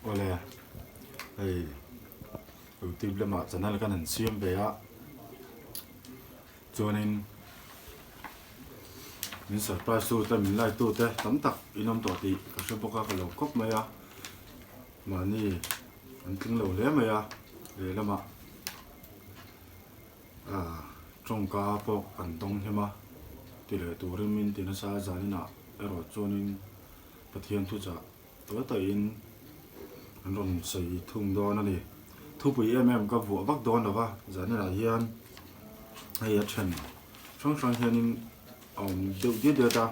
Awle, hei youtube lamah channel kan han siam ve a, chuanin min surprise tu te min like tu te tam tak in awm tawh tih ka hre bawk a ka lo khawp mai a, mahni an tling lo hle mai a lehlamah ah tawngka pawh kan dawng hnem a ti leh turin min ti nasa a zaninah erawh chuanin Pathian thuchah tawi tawiin an rawn sawi thung dawn a ni. Thupui em em ka vuah vak dawn lo va, zaninah hian hei a then hrang hrang hianin a awm deuh diat diat a,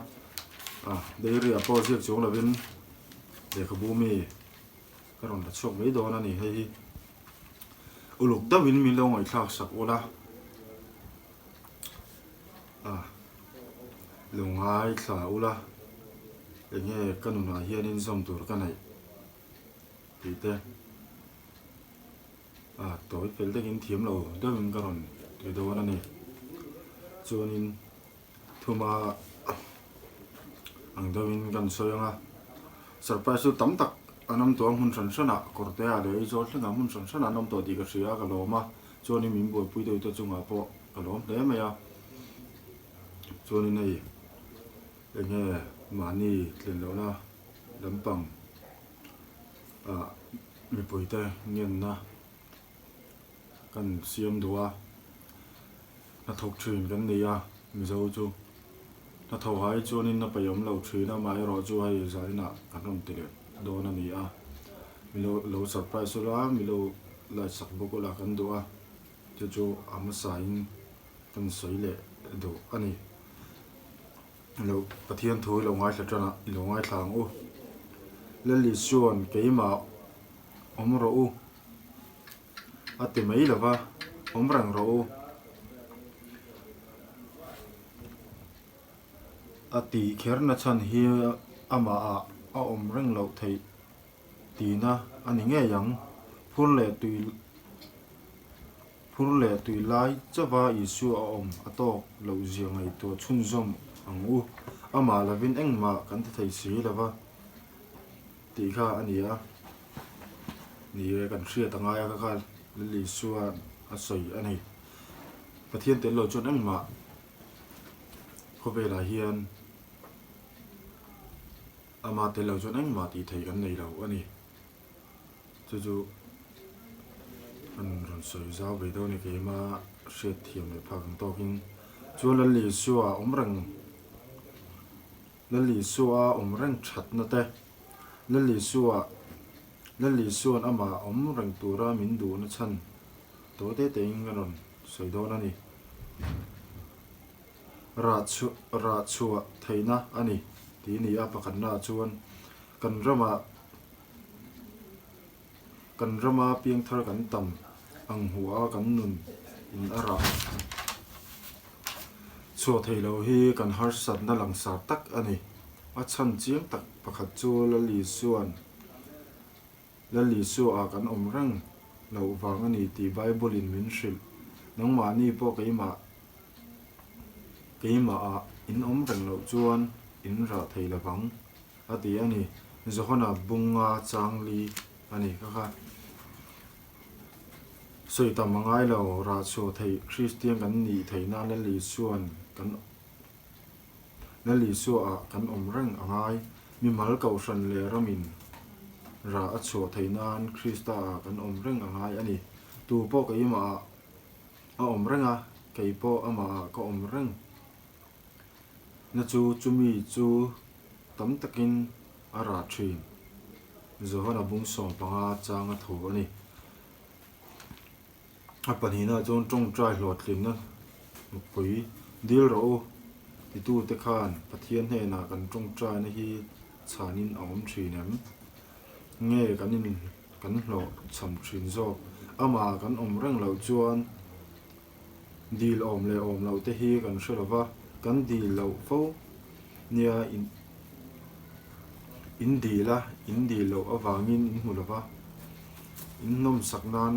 ah diary ah pawh ziak chuang lovin lehkhabu mi ka rawn la chhuak mai dawn a ni hei hi. Uluk deuhin min lo ngaihthlak sak ula. A, lo ngaithla ula, enge ka nunah hianin zawm tur ka neih tih te a tawi fel takin thiam lo deuhin ka rawn ti dawn a ni. Chuanin thuma ang deuhin kan sawi ang a, surprise chu tam tak an awm tawh a hmun hran hranah kawrte-ah leh Aizawl thlengah hmun hran hranah an awm tawh tih ka hria a, ka lawm a, chuanin min buaipui deuh te chungah pawh. Ka lawm hle mai a, chuanin hei enge mahni tlin lohna lampang ah mipuite ngenna kan siam duh a, hnathawk thin kan ni a Mizo chu hnathawh hai chuanin a paih awm lo thin a, amaherawhchu hei zaninah kan rawn ti leh dawn a ni a, milo lo surprise ula milo like sak bawk ula kan duh a. Chu chu a hmasain kan sawi leh duh a ni. Lo Pathian thu i lo ngaithla tan a, i lo ngaithla ang u. Lali chuan keimah awm rawh u a ti mai lo va, awm reng rawh u a tih kher na chhan hi amah ah a awm reng loh theih Tihna a ni ngei ang. Phur leh tui Phur leh tui lai chauha Isua a awm a tawk loh zia ngaihtuah chhunzawm ang u. Amah lovin engmah kan ti thei si lo va tih kha a ni a. Ni e, kan hriat a ngai a ka kha Lal Isua a sawi a ni. Pathian tel lo chuan engmah khawvelah hian Ama tel lo chuan engmah tih theih kan nei lo a ni. Chu chu an rawn sawi zau ve dawn a ni keima hriat thiam leh phak ang tawkin. Chuan Lal Isua awm reng, Lal Isua awm reng thatna te, Lal Isua, Lal Isua'n amah awm reng tura min duhna chhan tawi te tein ka rawn sawi dawn a ni. Rah rah chhuah theihna a ni tih a ni a, pakhatnaah chuan kan ramah kan rama piangthar kan tam ang hmuh a kan nun in a rah chhuah theih loh hi kan harsatna langsar tak a ni. A chhan chiang tak pakhat chu Lali chuan Lal Isua ah kan awm reng loh vang a ni tih Bible in min hrilh. Nangmahni pawh keimah keimah ah in awm reng loh chuan in rah thei lo vang a ti a ni. Johana bunga chang li a ni kha kha. Sawi tam a ngai lo, rah chhuah theih Kristian kan nih theih nan Lal Isua'n kan Lal Isua ah kan awm reng a ngai. Mimal kohhran leh ramin rah a chhuah theih nan Krista ah kan awm reng a ngai a ni. Tu pawh keimah ah a awm reng a, kei pawh amah ah ka awm reng na chu chumi chu tam takin a rah thin. Johana bung 15 changa thu a ni. A pahnihna chuan tawngtai hlawhtlinna nupui dil rawh u titute khan Pathian hnenah kan tawngtaina hi chhanin a awm thin em? Nge kan in kan hlawh chham thin zawk? Amah kan awm reng loh chuan dil awm leh awm loh te hi kan hre lo va, kan dil loh fo nia in in dil a, in dil loh avangin in hmu lo va, in nawmsak nan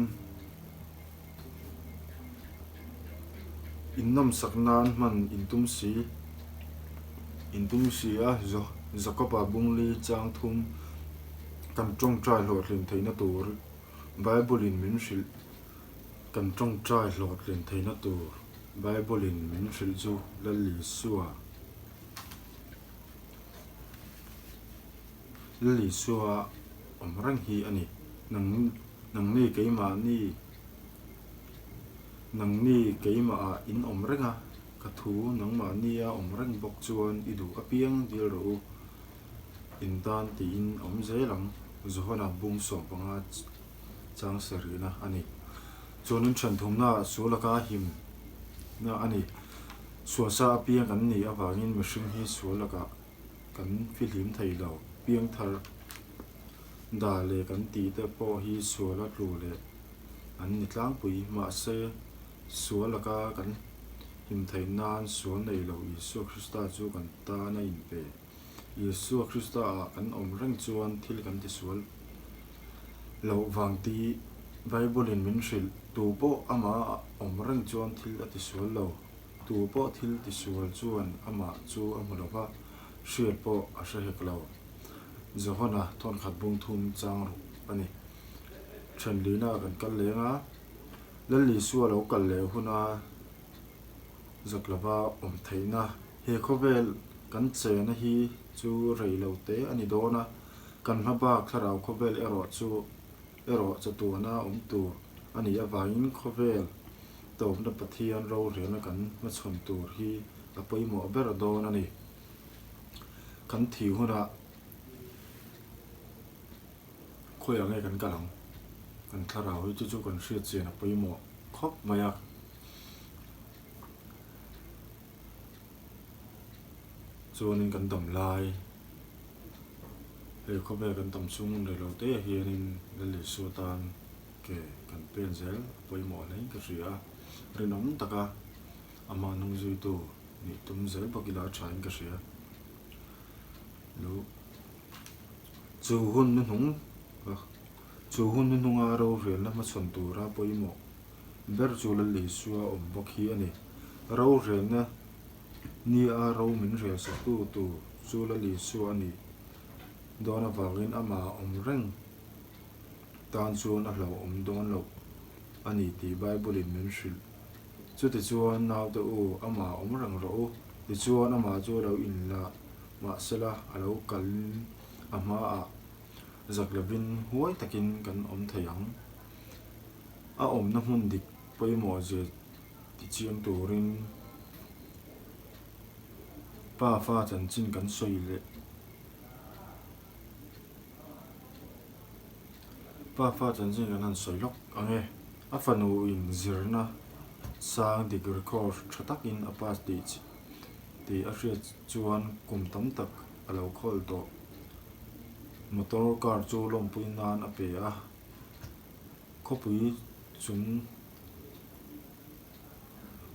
in nawmsak nan hman in tum si in tum si a, Jakob-a bungli chang thum. Kan tawngtai hlawhtlin theihna tur Bible in min hrilh Kan tawngtai hlawhtlin theihna tur Bible in min hrilh chu Lal Isua Lal Isua awm reng hi a ni. Nang nangni keimahni nangni keimahah in awm reng a, ka thu nangmahnia awm reng bawk chuan i duh apiang dil rawh u. In tan tiin awm zel ang, Johana bung 15 chang sarihna a ni. Chuanin ṭhenthumna sual laka himna a ni. Sualsa apiang kan nih avangin mihring hi sual lakah kan fihlim thei lo. Piangthar da leh kan tih te pawh hi suala tlu leh an ni tlangpui. Mahse, sual laka kan him theih nan sual nei lo Isua Krista chu kan tan a inpe. Isua Krista ah kan awm reng chuan thil kan tisual loh vang tih Bible in min hrilh. Tu pawh amah a awm reng chuan thil a tisual lo. Tu pawh thil tisual chuan amah chu a hmu lo va, hriat pawh a hre hek lo. Johana thawnkhat bung thum chang ruk a ni. Thenlina kan kal leng a, Lal Isua lo kal leh huna Zak lova awm theihna he khawvel kan chena hi chu rei lo te a ni dawn a, kan hma bak thlarau khawvel erawh chu erawh chatuana awm tur a nih avangin khawvel tawpna Pathian rorelna kan hmachhawn tur hi a pawimawh ber dawn a ni. Kan thih hunah khawiah nge kan kal ang? Kan thlarau hi chu chu kan hriat chian a pawimawh khawp mai a. Chuanin kan dam lai hei khawvel kan tam chhung hun rei lo te ah hianin Lal Isua tan ke kan pen zel a pawimawh hle in ka hria a, rinawm taka amah hnung zuitu nih tum zel bawk ila a tha in ka hria. Lo chu hun hnuhnung chu hun hnuhnunga rorelna hmachhawn tura pawimawh Ber chu Lal Isua awm bawk hi a ni. Rorelna ni a ro min rel saktu tur chu Lal Isua a nih dawn avangin amah a awm reng tan chuan a hlauhawm dawn loh a ni tih Bible-in min hrilh. Chutichuan, naute u, amah awm reng rawh u. Tichuan, amah chu lo inla mahsela a lo kalin a hmaah zak lovin huai takin kan awm thei ang. A awmna hmun dik pawimawh zia tichiang turin pa fa chanchin kan sawi leh pa fa chanchin kan han sawi lawk ang e. A fanu in zirna sang degree course tha takin a pass tih tih a hriat chuan kum tam tak a lo khawl tawh. Motor car chu lawmpui nan a pe a. Khawpui chung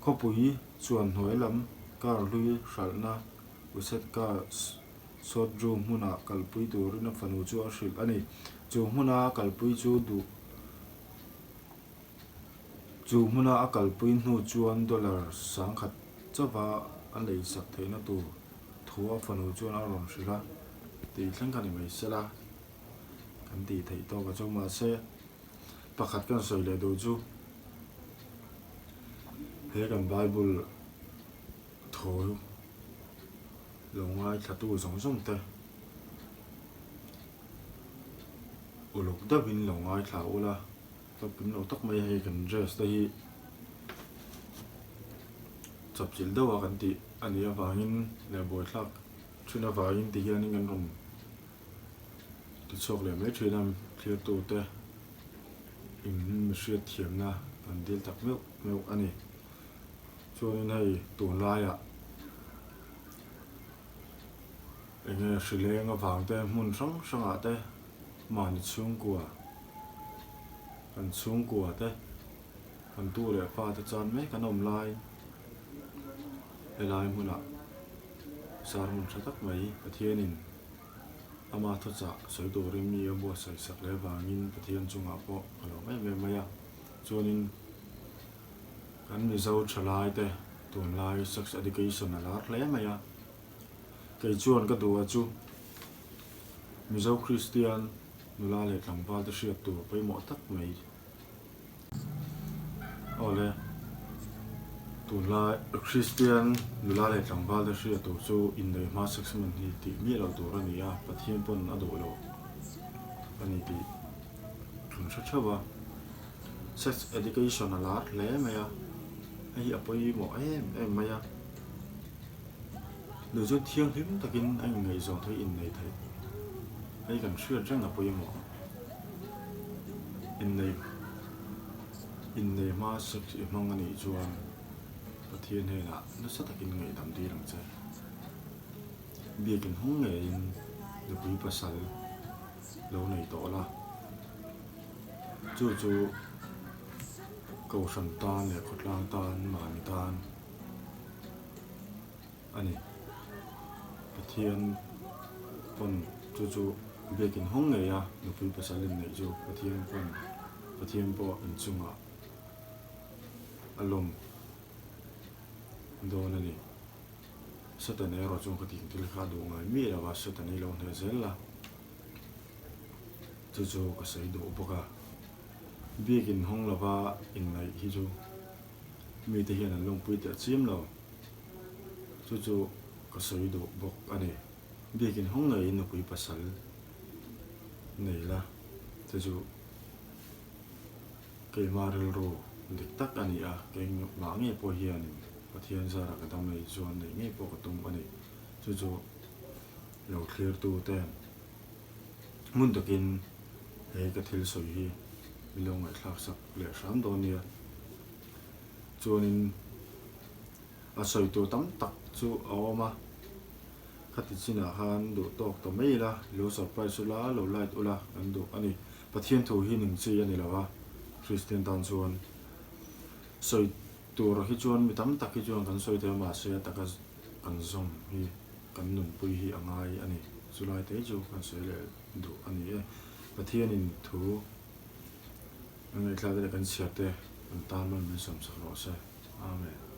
Khawpui chuan hnuai lam car hlui hralhna Uset car showroom hmunah kalpui turin a fanu chu a hrilh a ni. Chu hmuna a kalpui chu duh Chu hmuna a kalpui hnu chuan dollar 10,000 chauha a leisak theihna tur thu a fanu chuan a rawn hrilh a, tih thleng kha ni mai sela. Kan tih theih tawk a chu mahse pakhat kan sawi leh duh chu he kan Bible thu lo ngaithlatu zawng zawng te uluk deuhin lo ngaithla ula tawpin lo tak mai hei kan dress te hi chawpchilh deuha kan tih a nih avangin leh buaithlak thin avangin ti hianin kan rawn Tichhuak leh mai thin a, thirtute in mi hriat thiamna kan dil tak meuh meuh a ni. Chuanin hei tunlaiah eng nge hrileng avang te hmun hrang hrangah te mahni chhungkua kan chhungkua te kan tu leh fa te chan mek an awm lai helai hmunah sermon tha tak mai Pathianin Ama thuchah sawi turin mi a buatsaih sak leh avangin Pathian chungah pawh ka lawm em em mai a. Chuanin kan Mizo thalaite tunlai sex education a lar hle mai a. Kei chuan ka duh a chu Mizo Kristian. Nula leh tlangval te hriat tur pawimawh tak mai. Awle, tunlai Kristian nula leh tlangval te hriat tur chu inneih hma sex hman hi tih miah loh tur a ni a, Pathian pawn a duh lo a ni tih kan hre theuh a. Sex education a lar hle mai a, hei hi a pawimawh em em mai a. Nuih chuan thianghlim takin a inngaihzawn theih innei theih. Hei kan hriat reng a pawimawh. Innei innei hma sex i hmang a nih chuan Pathian hnenah nasa takin ngaihdam tir ang che. Biakin hawng ngeiin nupui pasal lo nei tawh la. Chu chu Kohhran tan leh khawtlang tan mahni tan a ni. Pathian pawn chu chu biakin hawng ngei a, nupui pasal inneih chu Pathian pawn Pathian pawh inchungah a lawm dawn a ni. Satan erawh chuan ka tih thil kha a duh ngai miah lo a, Satan hi lo hneh zel la, chu chu ka sawi duh bawk a. Biakin hawng lova inneih hi chu mite hian an lawmpui teh chiam lo. Chu chu ka sawi duh bawk a ni. Biakin hawng ngeiin nupui pasal nei la, chu chu keimah rilru dik tak a ni a, keimah ngei pawh hianin Pathian zara ka dam ei chuan neih ngei pawh ka tum a ni. Chu chu lo thlirtu ten hmun takin he ka thil sawi hi min lo ngaihthlak sak leh hram dawn nia. Chuanin a sawi tur tam tak chu a awm a, khati chinah khan duh tawk ta mai ila, lo surprise ula, lo like ula kan duh a ni. Pathian thu hi ning chi a ni lo a, Kristian tan chuan sawi tur hi chuan mi tam tak hi chuan kan sawi thei a, mahse a taka kan zawm hi kan nunpui hi a ngai a ni. Chulai te chu kan sawi leh duh a ni e. Pathianin thu. Kan ngaihthlak te leh kan chhiar te kan tan man min sawmsak rawh se. Amen.